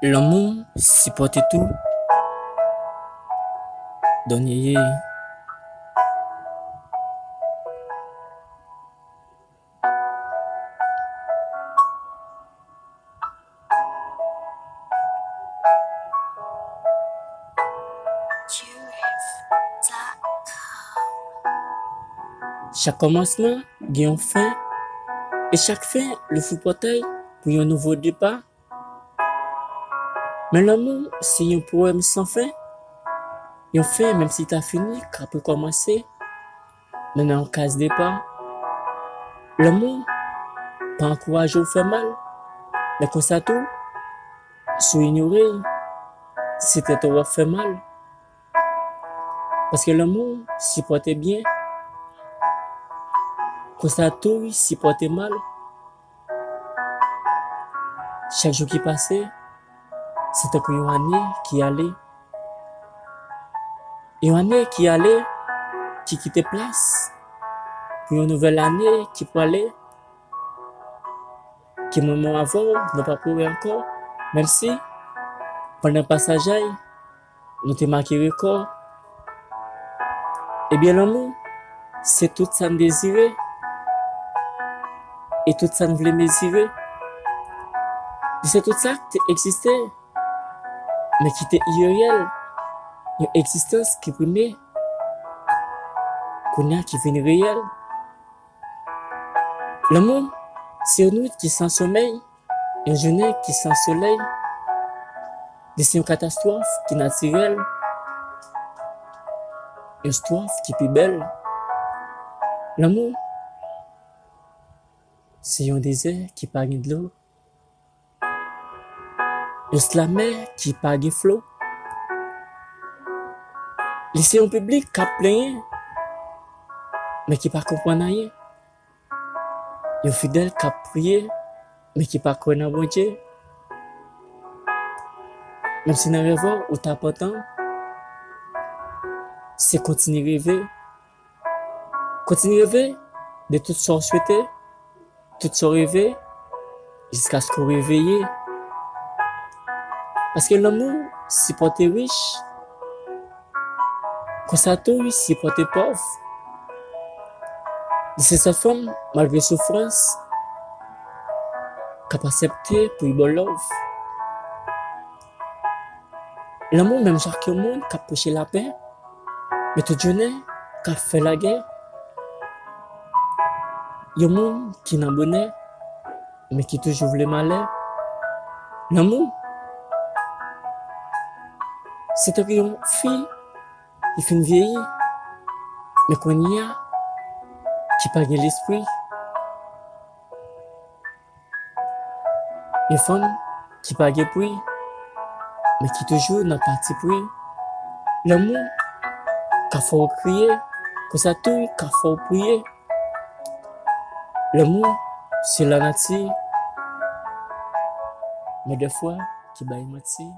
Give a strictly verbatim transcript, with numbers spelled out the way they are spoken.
Lanmou sipòte tou. Donye ye. Chak kòmansman gen yon fen, e chak fen louvri pòtay pou yon nouvo depa. Men lanmou se yon powèm san fen, yon fen, menm si ta fini, k ap rekòmanse, men nan yon kaz depa. Lanmou pa ankouraje w fè mal, men konsa tou, si w inyore l, se tèt ou w ap fè mal. Paske lanmou sipòte byen, konsa tou, li sipòte mal. Chak jou ki pase, se tankou yon ane ki ale. Yon ane ki ale, ki kite plas pou yon nouvèl ane ki prale, ke mwen menm avè w, nou p ap rewè ankò, menm si, pandan pasaj la, nou te make rekò. Ebyen, lanmou, se tout sa n dezire e tout sa n vle mezire. Li se tout sa k te egziste, men ki te ireyèl, yon egzistans ki prime, kounye a ki vin reyèl. Lanmou, se yon nwit ki san somèy, yon jounen ki san solèy. Li se yon katastwòf ki natirèl, yon stwòf ki pi bèl. Lanmou, se yon dezè ki pa gen dlo, yon lamè ki pa gen flo. Li se yon piblik k ap plenyen, men ki pa konprann anyen. Yon fidèl k ap priye, men ki pa kwè nan Bondye. Menm si nan rèv ou, ou ta pantan, se kontinye reve. Kontinye reve de tout sa w swete, tout sa w reve, jiskaske w reveye. Paske lanmou sipòte rich, konsa tou, li sipòte pòv. Li se sèl fanm, malgre soufrans, k ap aksepte pou li ba w love. Lanmou menm jan ak yon moun k ap preche lapè, men tout jounen k ap fè lagè. Yon moun ki nan bonè, men ki toujou vle malè. Lanmou, se tankou yon fi ki fin vyeyi, men kounye a, ki pa gen lespri. Yon fanm ki pa gen pri, men ki toujou nan patipri. Lanmou ka fè w kriye, konsa tou ka fè w priye. Lanmou se lanati, men dèfwa ki bay manti.